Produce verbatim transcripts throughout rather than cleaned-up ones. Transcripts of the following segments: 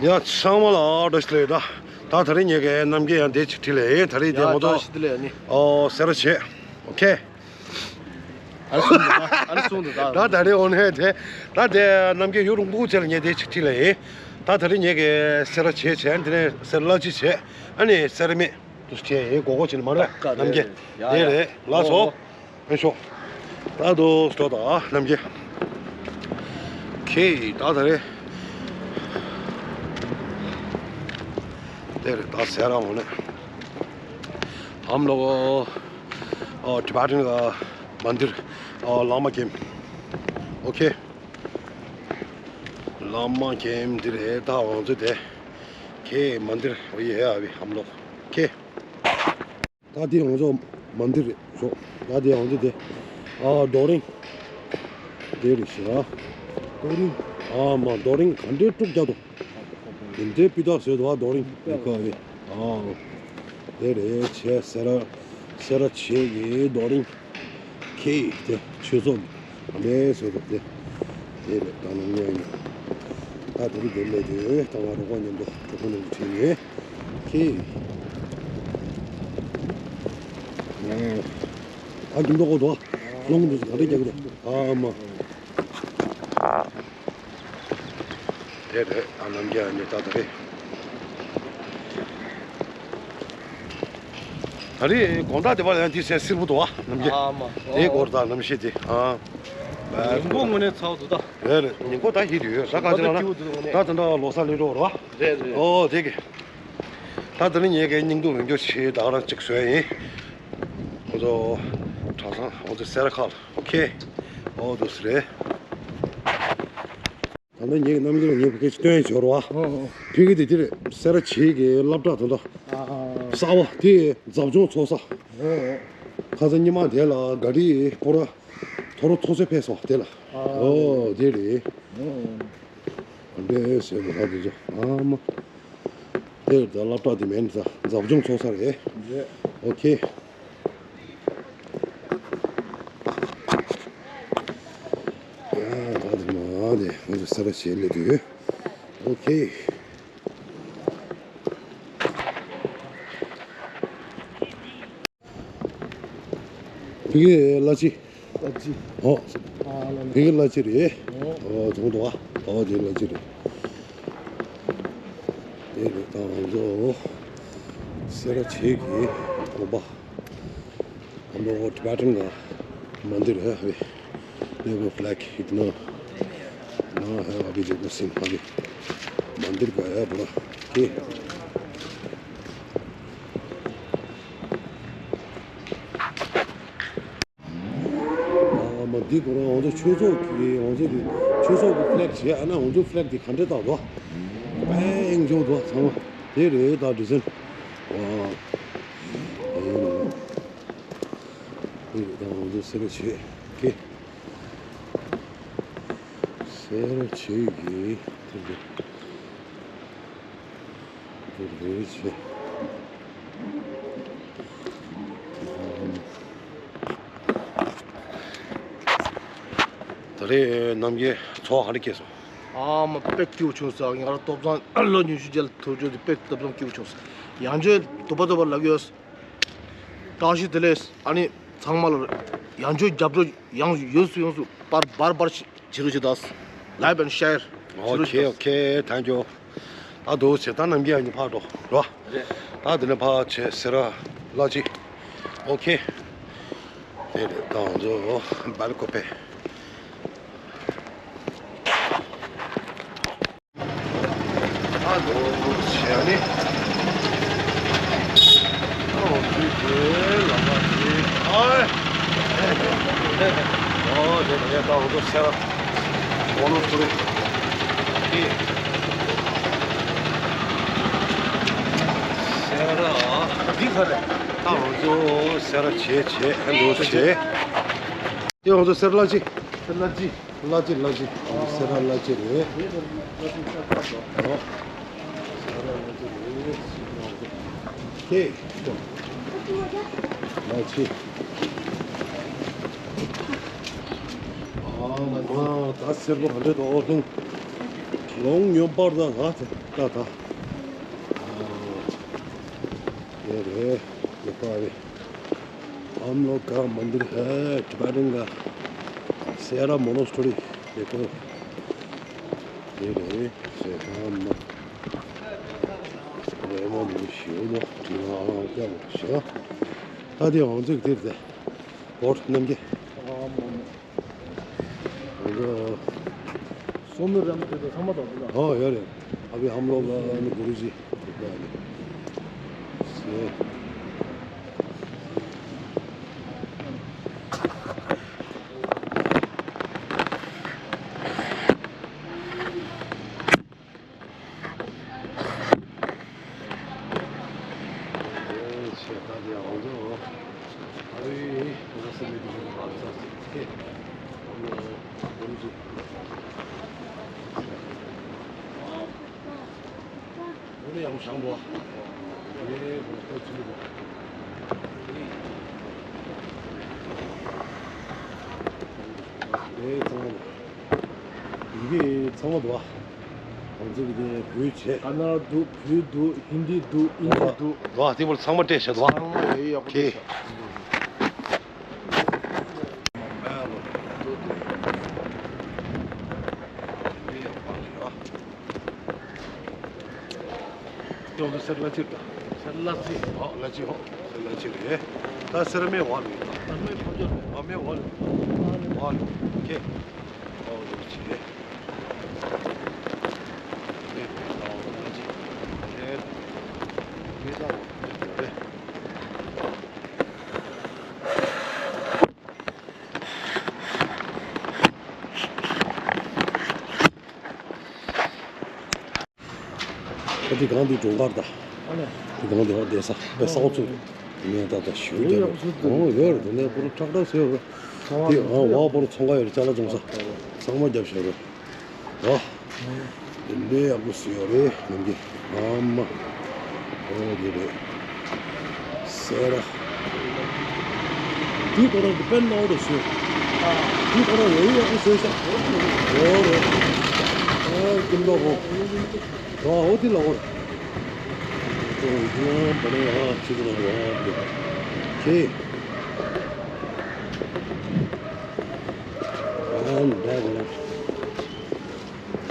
ཡ་ཚང་མ་ལ་བཀྲ་ཤིས་བདེ་ལེགས། ད་ད་རིང་ངེད་ཀྱི་རྣམ་རྒྱལ་ཡང་དེ་ཅིག་ཁྲིད་ལས་ཡིན། ད་རིང་དེ་ཡ་ངོ་ཐོག་བཀྲ་ཤིས་བདེ་ལེགས་ཨ་ནི། ཨོ་སེ་ར་བྱེས། ཨོ་ཁེ། ཨ་ནི་གསུངས་འདུག་ཨ་ནི་གསུངས་འདུག་ད་ད་ད་རིང་འོ་ནས་དེ་ད་དེ་རྣམ་རྒྱལ་ཡུལ་རུང་པོ་ཚེ་ལ་ངེད་དེ་ཅིག་ཁྲིད་ལས་ཡིན། ད་ད་རིང་ངེད་ཀྱི་སེ་ར་བྱེས་བྱས། དེ་ནས་སེ་ར་བླ་སྤྱི་བྱས། ཨ་ནི་སེ་ར་སྨད་དུ་བྱས་ཡིན། གོ་གོ་བྱས་ནས་མ་རེད་པས་རྣམ་རྒྱལ། ཡ་དེ་ཡ་རེད་ལགས་སོ། ཨོ། ཨེ་ཤོག་ད་དུ་སྤྲོ་ད་རྣམ་རྒྱལ། ཁེ་ད་ད་རེ། དེ་རེད་ད་ཟེར་ར་འོང་ནས། हम लोग, अ, टिबेटन का मंदिर, अ, लामा केम। ओके। लामा केम དེ་རེད་ད། འོང་ཚོད་དེ། ཁེ་མན་དིར་वही है अभी हम लोग। ཁེ། ད་དེ་ང་ཚོ་མན་དིར་རེད་ཤོག་ད་དེ་ང་ཚོ་དེ། ཨ་རྡོ་རིང་། དེ་རེད་ཤག་རྡོ་རིང་། ཨ་མ་རྡོ་རིང་ག་འདྲའི་དཀྲུག་རྒྱག་འདུག་དེ་འདྲའི་སྤུས་དག་བཟོས་འདུག་ཨ་རྡོ་རིང་། དེ་ཁ་རེད། ཨ་དེ་རེད་བྱས། སེ་ར་སེ་ར་བྱེས་ཀྱི་རྡོ་རིང་། ཁེ་དེ་ཆོས་ཚོགས་ག་འདྲའི་བཟོས་འདུག་དེ། དེ་རེད་ད་ནང་ཉལ་ཡིན། ད་དེ་རིང་དེ་སླེབས་དུས་ད་ང་རོགས་པ་མཉམ་དུ་གྲོགས་པོ་མཉམ་དུ་ཁྲིད་ནས། ཁེ། ཨ་རྒྱུ་མདོག་གོ་དོ། ལོང་དུ་ག་རེ་རྒྱག་གི་འདུག་ཨ་མ། དེ་རེད་ཨ་རྣམ་རྒྱལ་ཨ་ནི་ད་ད་རེད། ད་རེད་དགོང་དག་དེ་བར་ཡང་དེ་སེ་སིལ་བུ་འདུག་ཨ་རྣམ་རྒྱལ། ཨ་མ། དེའི་སྐོར་དང་རྣམ་ཤེས་དེ་ཨ། ཉིན་གུང་དངོས་གནས་ཚ་བོ་འདུག་ད། རེད་རེད། ཉིན་གུང་ད་ཡིན་དུས་ཡོད་ས་ག་ཅི་ལ་ན། ད་ད་ད་ལོ་གསར་སླེབས་འགྲོ་རོགས། རེད་རེད། ཨོ་དེ་གི། ད་དེ་ནི་ངེད་ཀྱི་སྙིང་སྡུག་མི་འགྱུར་ཆེ་ད་ག་རང་གཅིག་བཟོས་ཡིན། ང་ཚོ་གྲྭ་ཚང་ང་ཚོ་སེ་ར་ཁ་ལ་ཨོ་ཁེ། ཨོ་འདུག་སེ་རེད། ད་ནི་ངེད་ཀྱི་རྣམ་འགྱུར་ངེད་བུ་ཁེ་ཅི་སྟོན་ཡོད་རོ། ཨོ་ཨོ། ཕི་གི་དེ་དེར་སེ་ར་བྱེས་ཀྱི་སློབ་གྲྭ་དེ་འདྲ། ཨ་ཨ་ཨ། གསར་བ་དེ་འཛབ་སྦྱོང་ཚོགས་ས། ཨོ་ཨོ། ཁ་སང་ཉི་མ་དེ་ལ་ག་རི་པུ་ར་ཐོ་རོ་ཐོ་སེ་ཕེ་སོ་དེ་ལ། ཨ་ཨ། ཨོ་དེ་རེད། ཨོ་ཨོ། འདྲེ་ཟེར་བ་དེ་ཚོ་ཨ་མ། དེར་ད་སློབ་གྲྭ་དེ་མིན་ད་འཛབ་སྦྱོང་ཚོགས་ས་རེད། རེད། ཨོ་ཁེ། ཡ་ད་དེ་མ་དེ་ང་ཚོ་སེ་ར་བྱེས་སླེབས་དུས། ཨོ་ཁེ། ཕ་གི་གླ་ཆ། གླ་ཆ། ཨོ། ཨ་ལ་ལ། ཕ་གི་གླ་ཆ་རེད། ཨོ། ཨོ་དང་དང་ཨ། ཨོ་དེ་གླ་ཆ་རེད། དེ་རེད་ད་ང་ཚོ་སེ་ར་བྱེས་ཀྱི་དགོན་པ། हम लोग वो टिबेटन का मंदिर है अभी। देखो फ्लैग इतना ना है अभी। देखो सिंह अभी मंदिर का है बड़ा। के ཨ་མ་འདི་ཁོ་རང་ང་ཚོ་ཆོས་ཚོགས་ཀྱི་ང་ཚོ་གི་ཆོས་ཚོགས་ཀྱི་ཕི་ལེག་བྱས་ཨ་ན་ང་ཚོ་ཕི་ལེག་འདི་ག་འདྲས་བཏགས་འདུག་དཔེ་ཡིན་འཇོག་འདུག་ཚང་མ་དེ་རེད་ད་ཌི་ཛའིན། ཨ་ཨེ་ད་ང་ཚོ་སེ་ར་བྱེས་ཀྱི་སེ་ར་བྱེས་ཀྱི་དེ་རེད། དེ་རེད་བྱས། ད་རེས་རྣམ་རྒྱལ་ཚོགས་ག་རེ་སྐྱེས་སོང་། ཨ་མ་དཔེ་སྐྱིད་པོ་བྱུང་སོང་། ང་རང་ཐོབ་ཚང་ལོ་ཉི་ཤུ་རྗེས་ལ་ཐུག་རྒྱུ་དེ་དཔེ་ཐོབ་ཚང་སྐྱིད་པོ་བྱུང་སོང་། ཡང་བསྐྱར་དུ་པ་དུ་པ་ལབ་ཡོད། བཀྲ་ཤིས་བདེ་ལེགས། ཨ་ནི་ཚང་མ་ལ་ཡང་བསྐྱར་རྒྱབ་སྐྱོར་ཡང་ཡོད་སུ་ཡོང་སུ་པར་བར་བར་བྱེད་རོགས་བྱེད་དང་། Like and share བྱེད་རོགས་བྱེད་དང་། Okay, okay, thank you. ད་དུ་བྱེད་ད་རྣམ་རྒྱལ་གཉིས་ཕར་འགྲོ་རོ། རེད། ད་དེ་ནས་ཕར་བྱེད་སེ་ར་བླ་སྤྱི། Okay. དེ་རེད་ད་ང་ཚོ་སྦེལ་ཀོ་པེ། ཨ་ལོ་བྱས་ནི། ཨོ་ཙི་ཙི་ལ་མ་ཙི། ཨ་ཨོ་དེ་ནས་ད་འོ་ཚོ་སེ་ར། འོ་ལོ་ཚུ་རེད། སེ་ར་འདི་ག་རེད། ད་འོ་ཚོ་སེ་ར་བྱེས་བྱེས་ཨ་ལོ་བྱེས། དེ་འོ་ཚོ་སེ་ར་བླ་སྤྱི། སེ་ར་བླ་སྤྱི། བླ་སྤྱི་བླ་སྤྱི། སེ་ར་བླ་སྤྱི་རེད། ཨོ། སེ་ར་བླ་སྤྱི་རེད། ཁེ། བླ་སྤྱི། ཨ་མ་ད་སེར་པོ་ག་འདྲ་འདུག་ཨོ་ལྷུང་། ཁེ། ལོང་ཉོན་པར་ད་ད་ད་ད། དེ་རེད། དེ་པ་རེད། हम लोग का मंदिर है टिबेटन का सेरा मोनास्ट्री। देखो, དེ་རེད། ཟེར་ཨ་མ། རེ་མ་མི་ཤེས་ལོ། དེ་ང་རང་སྐྱབས་ཤོག་ད་དེ་ང་ཚོས་དེར་དེ་བོད་རྣམ་རྒྱལ། ཨ་མ་མ། ང་ཚོ། སོ་མི་རམ་དེ་དང་ཚང་མ་དང་དེ་དང་། ཨོ་ཡོད་རེད། अभी हम लोग गुरुजी से ཡི་གེ་ཚང་མ་འདུག་བ། ང་ཚོ་གི་དེ་བོད་བྱས། ཀ་ན་ཌ་འདུག་བོད་འདུག་ཧིན་དི་འདུག་དབྱིན་ཇི་འདུག་རོ། དེ་བོར་ཚང་མ་སྤྲད་བྱས་འདུག་བ། ཚང་མ་ཡག་ཡག་པོ་ཁེ། སྤྲད་བྱས། ཡོངས་སུ་སེར་བླ་སྤྱིར་དང་། སེར་བླ་སྤྱི། ཨོ་བླ་སྤྱི་ཧོ། སེར་བླ་སྤྱི་རེད། ད་སེར་སྨད་འོག་ལ་ཡོད་དང་། སེར་སྨད་ཕོ་ཅོ་རེད། ཨ་སྨད་འོག་ལ་ཡོད། འོག་ལ་ཡོད། ཁེ། ཨོ་རེད་ཅི་རེད། སྨད་འོག་ལ་ཅི་རེད། སྨད་འོག་ལ་ཅི་རེད། ཨ་དེ་གང་དེ་སྒྲུང་དཀར་ད། ཨ་ལས། དེ་གང་དེ་ཧོ་བསྡད་ས་པའི་ས་འོག་ཚུགས། དེ་ནས་ད་ལྟ་ཞུ་རྒྱ་རེད། ཨོ་ཡོད་རེད། དེ་ནས་པུ་རུ་ཁྲག་ཁྲག་ཟེར་ཡོད་རེད། དེ་ཨ་བ་པུ་རུ་ཚོང་ཁང་ཡོད་རེད། ཅ་ལག་བཙོང་ས། ཚང་མ་རྒྱབ་བཞག་རེད། ཨོ། དེ་འདྲའི་ཡག་པོ་བཟོས་ཡོད་རེད་ནམ་རྒྱུན། ཨ་མ། ཨོ་དེ་རེད། སེ་ར། དེའི་ཐོག་རང་གི་དཔེ་ནོར་རེ་བཟོས། དེའི་ཐོག་རང་ཡོད་ཡོད་པོ་བཟོས་ཤག་ཨོ་རེད། ཨ་ཀུན་ལོ་ཧོ། ཨོ་ཨོ་དེ་ལ་ཧོ། ཨོ་དེ་ལ་ཧོ་རེད། ཁེ། ཨ་འདྲ་གི་ན།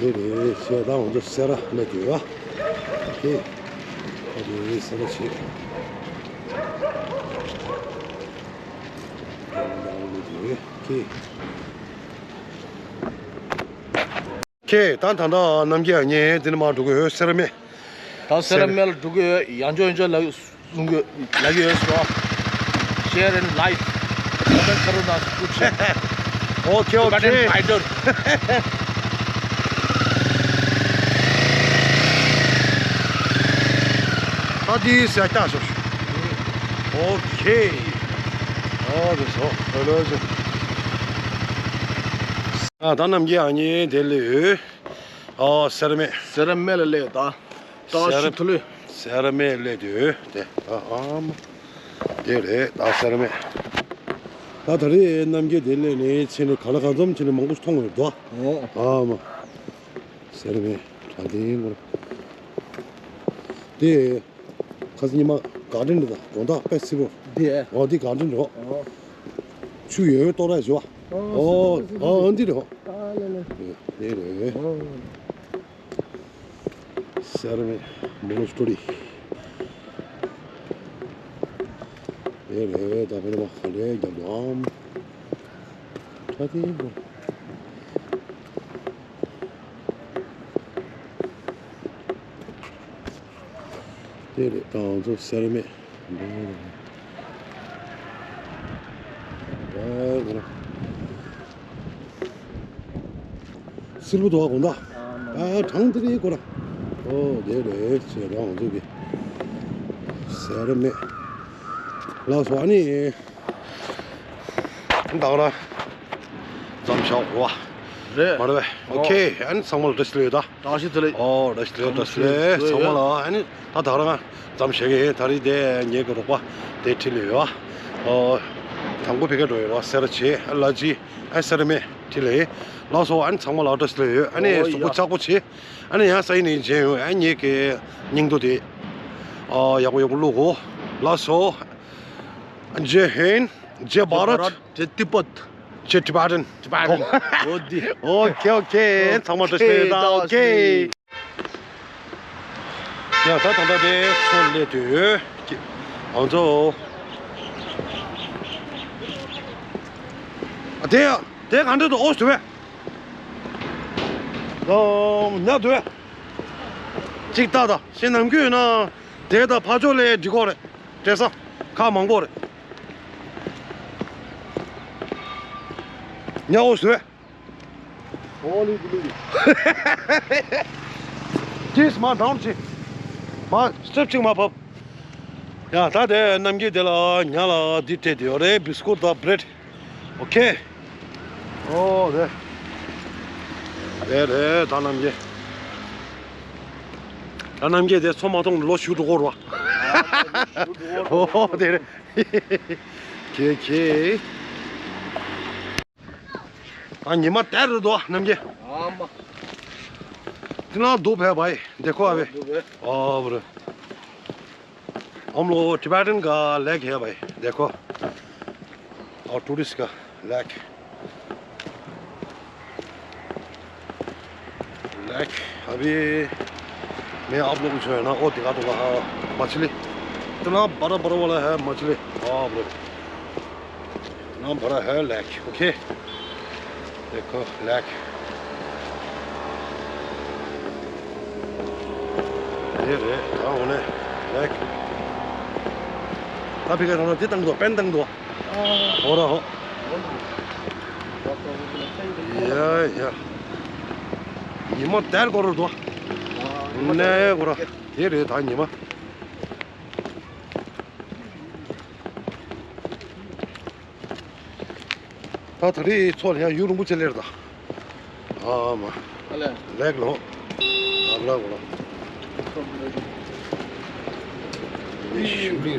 དེ་རེད། ཞེ་སྡང་འོ་ཚོ་སེ་ར་ལ་དེ་བ། དེ། ཨ་དེ་སེ་ར་ཆེ། ཁེ། ཁེ་ད་ད་ལྟ་རྣམ་རྒྱལ་ངས་འདི་ནས་མར་འགྲོ་གི་ཡོད། སེ་ར་སྨད། ད་སེ་ར་སྨད་ལ་འགྲོ་གི་ཡོད། ཡང་ཅོ་ཡང་ཅོ་ལ། གསུང་གི་ལབ་ཀྱི་ཡོད་ཟེར་བ། Share and like, comment ཁ་རུ་ན་སུ་ཆེ། ཨོ་ཁེ་ཨོ་ཁེ། ད་དེ་ཟེར་ཀྱང་ཤོག་ཨོ་ཁེ། ཨོ་དེ་སོ་ཨོ་ལོ་ཟེར། ཨ་ད་རྣམ་རྒྱལ་ཨ་མྱེས་དེ་ལས་ཡོད། ཨོ་སེ་ར་སྨད། སེ་ར་སྨད་ལ་སླེབས་ད། བཀྲ་ཤིས་བདེ་ལེགས། སེ་ར་སྨད་སླེབས་དུས་དེ་ཨ་ཨ་མ། དེ་རེད་ད་སེ་ར་སྨད། ད་ད་རེས་རྣམ་རྒྱལ་དེ་སླེབས་ནས་ཕྱིན་ནས་ག་ལ་གང་འཛོམས་ཕྱིན་ནས་མང་པོ་ཞིག་མཐོང་གི་རེད་དོ། ཨོ། ཨ་མ། སེ་ར་སྨད་གྲ་སྒྲིག་ངོར། དེ། ཁ་སང་ཉི་མ་ག་དྲིན་རེད་ད་དགོང་དག་དཔེ་སྲིད་པོ། དེ། ཨོ་དེ་ག་དྲིན་རེད་ཨོ། ཆུ་ཡོད་ཡོད་ཏོག་ར་བཞི་བ། ཨོ་ཨོ་འདི་རེད་ཨོ། ཨ་ལེ་ལེ། དེ་རེད། ཨོ། སེ་ར་སྨད་མོ་ནོ་སི་ཊོ་རི། ཨེ་རེད་ད་ཕེ་ནེ་མ་ག་འདྲའི་རྒྱབ་ལམ། ཁྲ་ཐིང་པོ། དེ་རེད་ད་ང་ཚོ་སེ་ར་སྨད། སེར་པོ་འདུག་ག་དགོང་དག་ཨ་གྲང་དེ་རེད་ཁོ་ར། ཨོ་དེ་རེད་ཟེར་རང་ཚོ་གི་སེར་མེད་ལགས་སོ། ཨ་ནི་ད་ག་ར་མཚམས་བཞག་གོ་བ་རེད་མ་རེད་པས། ཨོ་ཁེ། ཨ་ནི་ཚང་མ་ལ་བཀྲ་ཤིས་བདེ་ལེགས་ད། བཀྲ་ཤིས་བདེ་ལེགས། ཨོ་བཀྲ་ཤིས་བདེ་ལེགས། བཀྲ་ཤིས་བདེ་ལེགས་ཚང་མ་ལ། ཨ་ནི་ད་ད་ག་ར་ང་མཚམས་བཞག་གི་ཡིན། ད་རེས་དེ་ངེད་ཀྱི་རོགས་པ་དེ་ཁྲིད་ལས་ཡོད། ཨོ་དང་པོ་ཕ་གིར་འགྲོ་ཡོད་རེད་པ། སེ་ར་བྱེས་ཨ་ལ་ཅི་ཨ་སེ་ར་སྨད་ཁྲིད་ལས། ལགས་སོ། ཨ་ནི་ཚང་མ་ལ་བཀྲ་ཤིས་བདེ་ལེགས་ཡོད། ཨ་ནི་ཨོ་གཟུགས་པོ་ཡ། ལྕགས་པོ་བྱེད། ཨ་ནི་ཡང་སང་ཉིན་ནས་མཇལ་ཡོང་། ཨ་ནི་ངེད་ཀྱི་སྙིང་དོ་དེ་ཨ་ཡག་པོ་ཡག་པོ་བླུག་གོ། ལགས་སོ། ཇེ་ཧིན། ཇེ་བྷ་རད། ཇེ་ཏི་པད། ཇེ་ཏི་བྷ་ཏན། ཏི་བྷ་ཏན། ཨོ་དེ། ཨོ་ཁེ། ཨོ་ཁེ། ཚང་མ་བཀྲ་ཤིས་བདེ་ལེགས། ཨོ་ཁེ། ཡ་ད་ད་ད་དེ་ཚོ་ལས་དུས་ཨང་ཚོ། ཨ་དེ་ཡ་དེ་ག་འདྲ་འདུག་ཨོ་སུ་བས། ཨོ་ཉག་དུ་བས། གཅིག་ལྟ་ད་ཤེས་ནམ་རྒྱུན་ཡོད་ན་དེ་ད་ཕ་ཕྱོགས་ལས་འགྲིག་གོ་རེད། དྲེ་ས་ཁ་མང་གོ་རེད། ཉག་ཨོ་སུ་བས། ཨོ་ལི་གུ་ལི། ཅིས་མ་ཌའུན་ཅི། མ་སི་ཊེབ་ཅིག་མ་བབས། ཡ་ད་དེ་རྣམ་རྒྱལ་དེ་ལ་ཉ་ལ་འདི་སྤྲད་དེ་ཡོད་རེད། བི་སི་ཀུཊ་དང་བྷི་རེཌ། ཨོ་ཁེ། ཨོ་རེད། རེད་རེད། ད་རྣམ་རྒྱལ། ད་རྣམ་རྒྱལ་དེ་ཚོ་མ་མཐོང་ལོ་བཞུགས་འགྲོ་གོ་ར། ཨོ་དེ་རེད། ཁེ་ཁེ། ཨ་ཉི་མ་དལ་རུ་འདུག་རྣམ་རྒྱལ། ཨ་མ། དེ་ན་འདུག་བས་བའི་དེ་ཁོ་ཨ་བས། འདུག་བས། ཨོ་བ་རུ། हम लोग टिबेटन का लेक है भाई, देखो। और टूरिस्ट का लेक। लेक। अभी मैं आप लोगों को जो है ना, वो दिखा दूंगा, हाँ, मछली। इतना बड़ा बड़ा वाला है मछली। बाप रे। इतना बड़ा है लेक। ओके। देखो लेक। ये रे, हाँ, उन्हें लेक। अभी का ना, ये तंग दो, पेन तंग दो। ཨོ་ར་ཧོ། ཡ་ཡ། ཉི་མ་དལ་གོ་རུ་འདུག་ནས་གོ་ར། དེ་རེད་ད་ཉི་མ། ད་ད་རེས་ཚོ་ལ་ཡང་ཡུན་རིང་པོ་ཅིག་སླེབས་ད། ཨ་མ། ཨ་ལས། ལེགས་ལོ། ཨ་ལ་གོ་ལ། ཨེ་ཤུ་རི།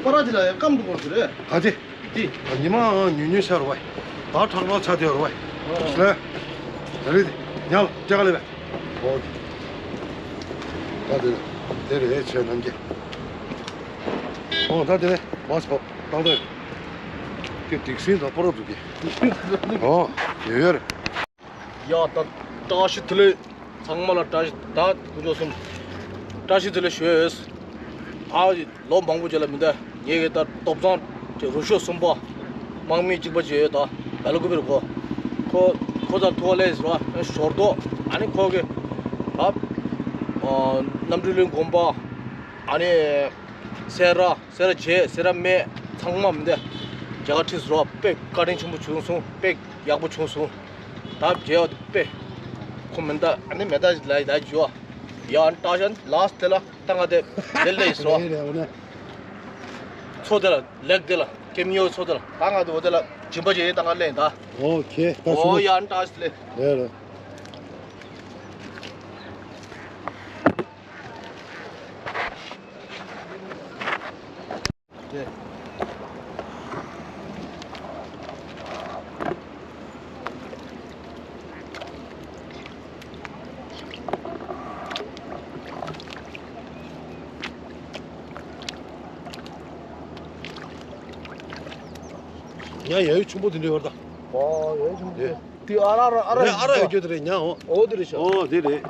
པ་ར་ཅི་ལ་ཡ་སྐམ་དུ་གོ་སི་རེད། ག་ཅི། ཏི། ཉི་མ་ཉུང་ཉུང་ཤར་བ། ད་ཁྲག་ཁྲག་ཆ་དེ་བར་བ། ཨོ། ལེ། ད་རེས་ཉལ་ལ་ལེ་བས། ཨོ། ད་དེ་དེ་རེད་ཆེ་ནམ་གྱི། ཨོ་ད་དེ་ནས་མ་སོ་བཏང་དེ། དེ་སྡིག་སྲིན་དང་པོ་རོ་འདུག་གི། ཨོ། ཡོད་ཡོད་རེད། ཡ་ད་བཀྲ་ཤིས་བདེ་ལེགས། ཚང་མ་ལ་བཀྲ་ཤིས་ད་དུ་འགྲོ་སོང་། བཀྲ་ཤིས་བདེ་ལེགས་ཞུ་ཡོད། ཨ་ལོ་མང་པོ་རྗེས་ལ་མི་འདའ་ངེད་ཀྱི་ད་སྟོབས་ཚང་དེ་རུ་ཤོ་གསུམ་པ། དམག་མི་གཅིག་པ་ཅིག་ཡོད་ད་བལ་ཀུ་པེར་གོ། ཁོ་ཁོ་ཚ་ཐུ་བ་ལས་ཟེར་བ་ཞོར་དོ། ཨ་ནི་ཁོ་གི་ད་ཨ་རྣམ་གྲོལ་གླིང་དགོན་པ། ཨ་ནི་སེ་ར་སེ་ར་བྱེས་སེ་ར་སྨད་ཚང་མ་མི་འདའ་རྒྱ་གར་ཁྲིད་ཟེར་བ་དཔེ་བཀའ་དྲིན་ཆེན་པོ་བྱུང་སོང་། དཔེ་ཡག་པོ་བྱུང་སོང་། ད་མཇལ་བ་དཔེ། ཁོ་མི་འདའ་ཨ་ནི་མེ་ད་ལ་ཡི་ད་འཇུ་བ། ཡ་ཨ་ནི་ཏ་ཤན་ལ་སི་ཊི་དེ་ལ་ད་ང་དེ་དེ་ལས་སོ། རེད་རེད་འོ་ན། མཚོ་དེ་ལ་ལེགས་དེ་ལ་ཀེམ་ཉོ་མཚོ་དེ་ལ་ད་ང་དེ་འོ་དེ་ལ་སྦྱིན་པ་བྱེད་ཡས་ད་ང་ལེན་ད། ཨོ་ཁེ་ད་ཤུ། ཨོ་ཡ་ཨ་ནི་ཏ་ཤན་ལེ། རེད་རེད། ཡ་ཡ་ཡུལ་ཆེན་པོ་དེ་འདྲ་ཡོད་རེད་ད། ཨོ་ཡ་ཡུལ་ཆེན་པོ་དེ། དེ་ཨ་ར་ཨ་ར་ཨ་ར་ཡོད་རྒྱུ་དེ་རེད་ཉ་ཨོ། ཨོ་དེ་རེད་ཤག་ཨོ་དེ་རེད།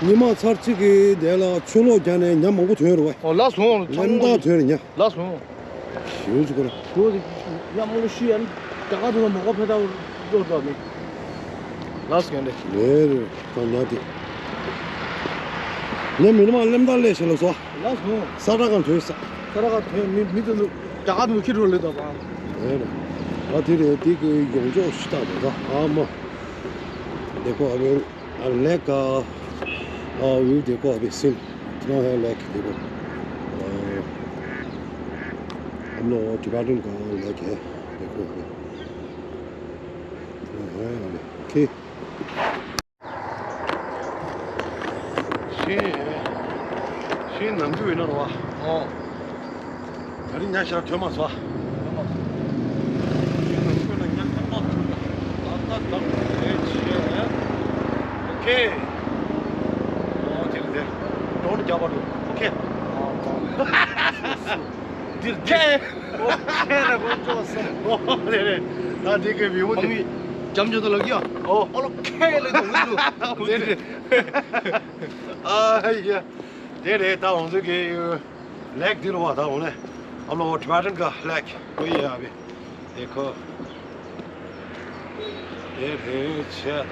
ཉི་མ་ཚར་གཅིག་གི་དེ་ལ་ཆུ་ལོག་བརྒྱབ་ནས་ཉ་མང་པོ་ཐོན་རེད་བ། ཨོ་ལགས་སོང་། ལེམ་ཐག་ཐོན་རེད་ཉ། ལགས་སོང་། ཞེ་པོ་ཅིག་གོ་ར། ཨོ་དེ་ཉ་མང་པོ་ཤི་ཡ་ནི་རྒྱ་གར་དུ་ན་མོ་གོ་ཕེ་ཐག་རོ་ད་མི། ལགས་སོང་རེད། རེད་རེད་ད་ཉ་དེ། ཉ་མི་ནི་མ་ལེམ་ཐག་ལས་ཤེས་ལ་སོ། ལགས་སོང་། ས་ཁྲ་གང་ཐོན་ས། ས་ཁྲ་གང་ཐོན་མི་མི་དུ་རྒྱ་གར་དུ་ཁྱི་རོ་ལེ་ད་བ། རེད་རེད། ད་དེ་རེད་དེ་གི་ཡོང་ཅོག་ཤི་ཐག་རེད་ད་ཨ་མ། देखो अभी लेक का व्यू देखो, अभी सीन इतना है लेक देखो। हम लोग टिबेटन का लेक है, देखो अभी। ओके। ཤིང་ཤིང་ནམ་རྒྱུན་ཡིན་ན་རོ་བ། ཨོ། ད་རིང་ཉ་ཤར་ཐོན་མ་སོང་། ཐོན་མ་སོང་། ཤིང་ནམ་རྒྱུན་ན་ཉ་ཐོན་མ་སོང་ ཁེ། ཨོ་དེ་རེད་དེ། གྲོང་ནས་རྒྱག་པ་འགྲོ། ཨོ་ཁེ། འདིར་ཁེ། ཨོ་ཁེ་ར་གོ་ཅོ་སོ། ཨོ་རེད་རེད། ད་འདི་གི་མི་བུ་དེ། ཨོ་ལོ་ཁེ་ལེ་དུ་འུ་ལུ། ཨོ་དེ་རེད། ཨ་ཡ། དེ་རེད། ད་ང་ཚོ་གི་ལེག་འདི་རུ་བ། ད་འོ་ནས་ཨ་མ་ལོ་ཊི་བེ་ཊན་ག་ལེག་ཀོ་ཡ་བི་དེ་ཁོ་དེ་རེད་ཆེ།